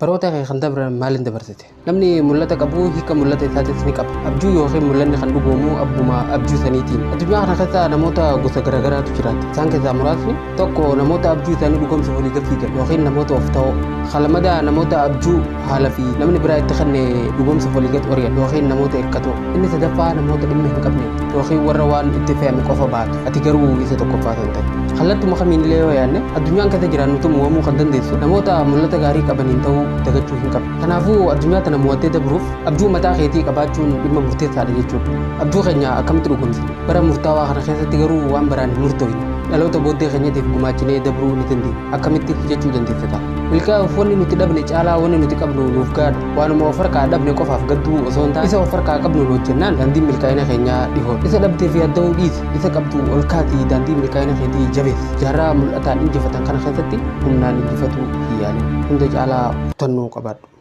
Baroota kee kan dabran maaliin dabarsite? Namni mul'ata qabu hiika mul'ata isaatis ni qaba. Abjuu yookiin mul'anni kan dhugoomu abbuma abjuu saniitiin. Addunyaa kana keessa namoota gosa garaagaraatu jiraata. Isaan keessaa muraasni tokko namoota abjuu isaanii dhugoomsuuf walii gad fiigan yookiin namoota of ta'oo. Lammaffaa namoota abjuu haala fi namni biraa itti kenne dhugoomsuuf walii gad ori'an yookiin namoota hirkatoo. Inni sadaffaa namoota dhimma hin qabne yookiin warra waan itti fe'ame qofa baatu. Ati garuu isa tokkoffaa kan ta'e. Kallattuma kamiin illee yoo yaadne, addunyaan keessa jiraannu tun mo'amuu kan dandeessu namoota mul'ata gaarii qabaniin ta'uu dagachuu hin qabnu. Kanaafuu addunyaa tana mo'attee dabruuf abjuu mataa keetii qabaachuun dhimma murteessaadha jechuudha. Abjuu keenya akkamitti dhugoomsina? Bara murtaawaa kana keessatti garuu waan baraan hin murtoofne dhaloota booddee keenyatiif gumaachinee dabruu ni dandeenya. Akkamitti jechuu dandeessa ta'a. Milkaa'uuf wanni nuti dhabne caalaa wanni nuti qabnu nuuf gaadha. Waanuma of harkaa dhabne qofaaf gadduu osoo hin taane, isa of harkaa qabnu nu hojjennaan daandiin milkaa'ina keenyaa dhihoodha. Isa dhabdee fi adda'uu dhiisi. Isa qabdu ol kaatii daandii milkaa'ina keetii jabeessi. Jaarraa mul'ataan injifatan kana keessatti humnaan injifatuu hin yaalin. Hunda caalaa kutannoo qabaadhu.